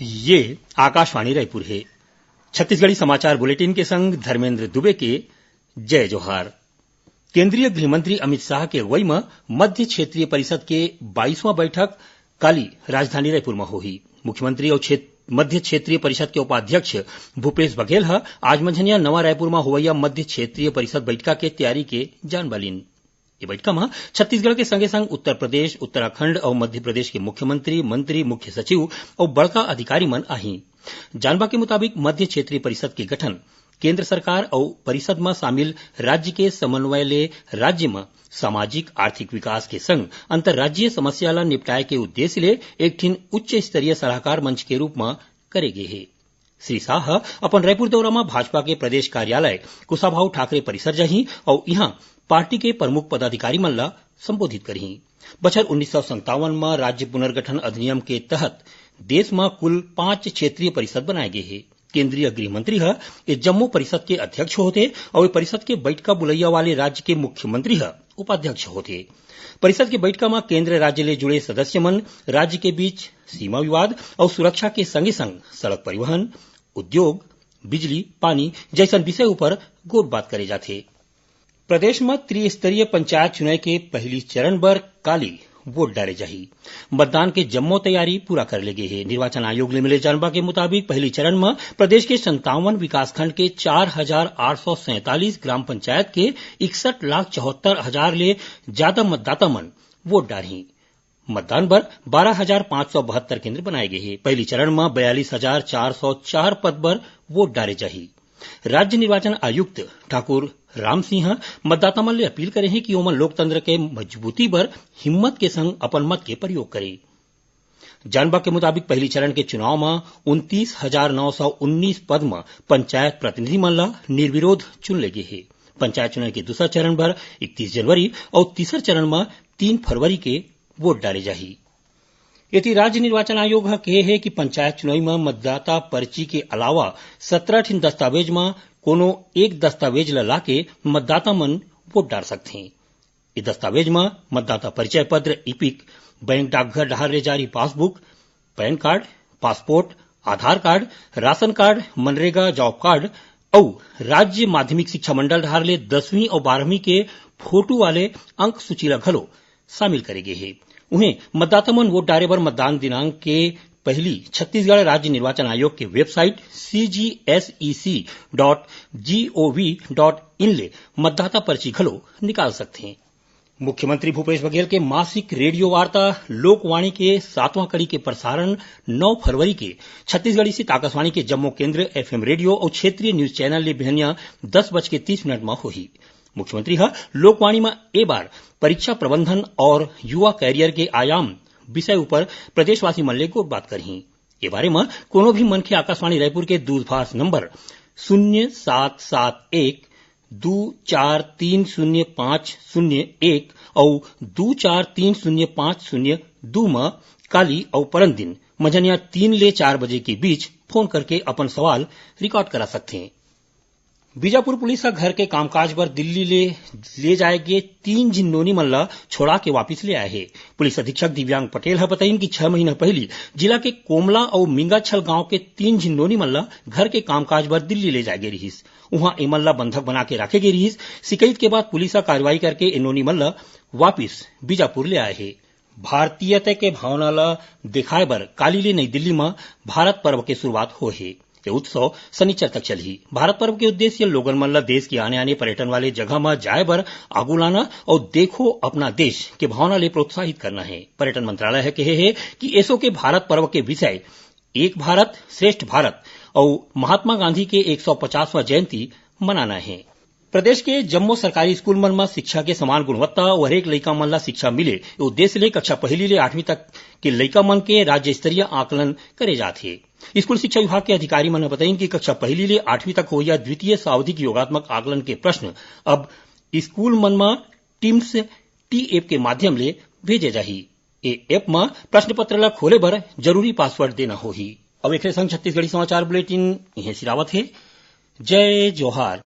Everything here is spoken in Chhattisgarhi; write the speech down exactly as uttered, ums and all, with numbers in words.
ये आकाशवाणी रायपुर हे। छत्तीसगढ़ी समाचार बुलेटिन के संग धर्मेंद्र दुबे के जय जोहार। केंद्रीय गृह मंत्री अमित शाह के अगुवई म मध्य क्षेत्रीय परिषद के बाईसवां बैठक काली राजधानी रायपुर म होही। मुख्यमंत्री अउ क्षेत-, मध्य क्षेत्रीय परिषद के उपाध्यक्ष भूपेश बघेल ह आज मंझनिया नवा रायपुर म होवइया मध्य क्षेत्रीय परिषद बैठका के तैयारी के जानबा लीन। ये बैठका म छत्तीसगढ़ के संगे संग उत्तर प्रदेश, उत्तराखंड अउ मध्य प्रदेश के मुख्यमंत्री, मंत्री, मुख्य सचिव अउ बड़का अधिकारी मन आही। जानबा के मुताबिक, मध्य क्षेत्रीय परिषद के गठन केंद्र सरकार अउ परिषद म शामिल राज्य के समन्वय ले राज्य म सामाजिक आर्थिक विकास के संग अंतर्राज्यीय समस्या ल निपटाए के उद्देश्य ले एक ठिन उच्च स्तरीय सलाहकार मंच के रूप म करे गे हे। श्री शाह ह अपन रायपुर दौरा म भाजपा के प्रदेश कार्यालय कुशाभाऊ ठाकरे परिसर जाही अउ इहां पार्टी के प्रमुख पदाधिकारी मन ल संबोधित करही। बछर उन्नीस सौ संतावन म राज्य पुनर्गठन अधिनियम के तहत देश म कुल पांच क्षेत्रीय परिषद बनाए गे हे। केंद्रीय गृह मंत्री ह ये जम्मो परिषद के अध्यक्ष होथे अउ ये परिषद के बैठका बुलैया वाले राज्य के मुख्यमंत्री ह उपाध्यक्ष होथे। परिषद के बैठका म केंद्र राज्य ले जुड़े सदस्य मन राज्य के बीच सीमा विवाद अउ सुरक्षा के संगे संग सड़क परिवहन, उद्योग, बिजली, पानी जैसन विषय उपर गोठबात करे जाथे। प्रदेश म त्रिस्तरीय पंचायत चुनाव के पहली चरण बर काली वोट डारे जाही। मतदान के जम्मो तैयारी पूरा कर ले गे हे। निर्वाचन आयोग ले मिले जानबा के मुताबिक, पहली चरण म प्रदेश के संतावन विकासखंड के चार हजार आठ सौ सैंतालीस ग्राम पंचायत के इकसठ लाख चौहत्तर हजार ले ज्यादा मतदाता मन वोट डारही। मतदान बर बारह हजार पांच सौ बहत्तर केंद्र बनाए गे हे। पहली चरण म बयालीस हजार चार सौ चार पद बर वोट डारे जाही। राज्य निर्वाचन आयुक्त ठाकुर राम सिंह ह मतदाता मन ले अपील करे हे कि ओमन लोकतंत्र के मजबूती बर हिम्मत के संग अपन मत के प्रयोग करें। जानबा के मुताबिक, पहली चरण के चुनाव म उनतीस हजार नौ सौ उन्नीस पद म पंचायत प्रतिनिधि मन ल निर्विरोध चुन ले गे हे। पंचायत चुनाव के दूसरा चरण बर इकतीस जनवरी अउ तीसर चरण म तीन फरवरी के वोट डारे जाही। एती राज्य निर्वाचन आयोग ह कहे हे कि पंचायत चुनाव म मतदाता पर्ची के अलावा सत्रह ठिन दस्तावेज म कोनो एक दस्तावेज ल लाके मतदाता मन वोट डार सकथें। ये दस्तावेज म मतदाता परिचय पत्र, इपिक, बैंक डाकघर डहार ले जारी passbook, PAN card, passport, Aadhaar card, ration card, Manrega job card अउ राज्य माध्यमिक शिक्षा मंडल डहार ले दसवीं अउ बारहवीं के फोटो वाले अंक सूची ल घलो शामिल करे गे हे। उहें, मतदाता मन वोट डारे बर मतदान दिनांक के पहिली छत्तीसगढ़ राज्य निर्वाचन आयोग के website C G S E C dot G O V dot in ले मतदाता पर्ची घलो निकाल सकथें। मुख्यमंत्री भूपेश बघेल के मासिक रेडियो वार्ता लोकवाणी के सातवां कड़ी के प्रसारण नौ फरवरी के छत्तीसगढ़ स्थित आकाशवाणी के जम्मो केंद्र, एफ एम रेडियो अउ क्षेत्रीय न्यूज चैनल ले बिहनिया दस बज के तीस मिनट म होही। मुख्यमंत्री ह लोकवाणी म ए बार परीक्षा प्रबंधन और युवा कैरियर के आयाम विषय उपर प्रदेशवासी मन ले गोठबात करही। ए बारे म कोनो भी मनखे आकाशवाणी रायपुर के दूरभाष नंबर शून्य सात सात एक दू चार तीन शून्य पाँच शून्य एक अउ दू चार तीन शून्य पाँच शून्य दू म काली अउ परन दिन मंझनिया तीन ले चार बजे के बीच फोन करके अपन सवाल रिकॉर्ड करा सकथें। बीजापुर पुलिस ह घर के कामकाज बर दिल्ली ले, ले जाए गे तीन झिन नोनी मन ल छोड़ा के वापिस ले आए हे। पुलिस अधीक्षक दिव्यांग पटेल ह बताइन कि छह महीना पहिली जिला के कोमला अउ मिंगाछल गांव के तीन झिन नोनी मन ल घर के कामकाज बर दिल्ली ले जाए गे रिहिस। उहां एमन ल बंधक बना के राखे गे रिहिस। शिकायत के बाद पुलिस ह कार्रवाई करके ए नोनी मन ल वापिस बीजापुर ले आए हे। भारतीयता के भावना ल दिखाए बर काली ले नई दिल्ली म भारत पर्व के शुरुआत होए हे। ये उत्सव सनिचर तक चलही। भारत पर्व के उद्देश्य लोगन मन ल देश के आने-आने पर्यटन वाले जगह म जाए बर आगू लाना अउ देखो अपना देश के भावना ले प्रोत्साहित करना हे। पर्यटन मंत्रालय ह कहे हे कि एसो के भारत पर्व के विषय एक भारत श्रेष्ठ भारत अउ महात्मा गांधी के एक सौ पचासवां जयंती मनाना हे। प्रदेश के जम्मो सरकारी स्कूल मन म शिक्षा के समान गुणवत्ता अउ हरेक लइका मन ल शिक्षा मिले, ए उद्देश्य ले कक्षा पहली ले आठवीं तक के लइका मन के राज्य स्तरीय आकलन करे जात हे। स्कूल शिक्षा विभाग के अधिकारी मन ह बताइन कि कक्षा पहली ले आठवीं तक होइया द्वितीय सावधिक योगात्मक आकलन के प्रश्न अब स्कूल मन म टीम्स टी ऐप के माध्यम ले भेजे जाही। ए ऐप म प्रश्न पत्र ल खोले बर जरूरी पासवर्ड देना होही। अब एकरे संग छत्तीसगढ़ी समाचार बुलेटिन इहें सिरावत हे। जय जोहार।